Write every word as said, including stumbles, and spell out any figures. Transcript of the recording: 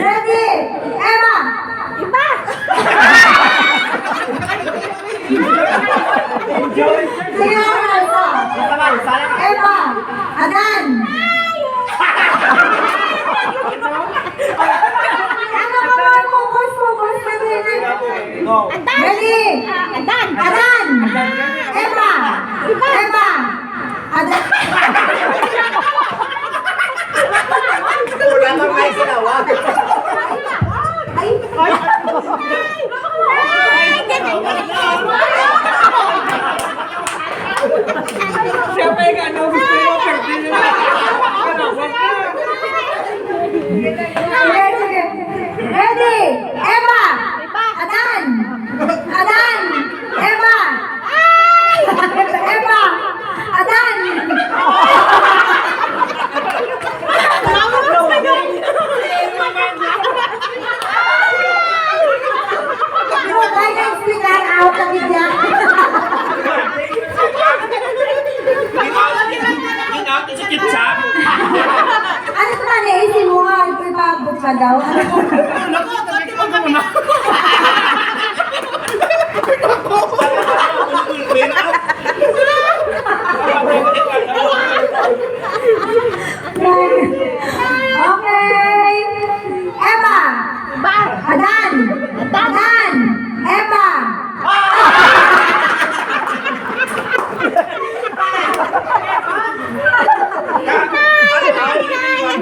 Ready? Emma! Iba! Sige, Emma, isa. Emma! Adan! Ano ka ba? Focus, focus. Ready? Go. Ready? Adan! Adan! Emma! Emma! Adan! Wala nang may ginawa. Ay! Siya pa yung ano, gusto mo, pwede nyo. Ready? Emma! Adan! Adan! Emma! Emma! Adan! Ano ba yung hospital out of India? Out of India? Ano pa na isi mo nga? Ito yung pabot pa daw.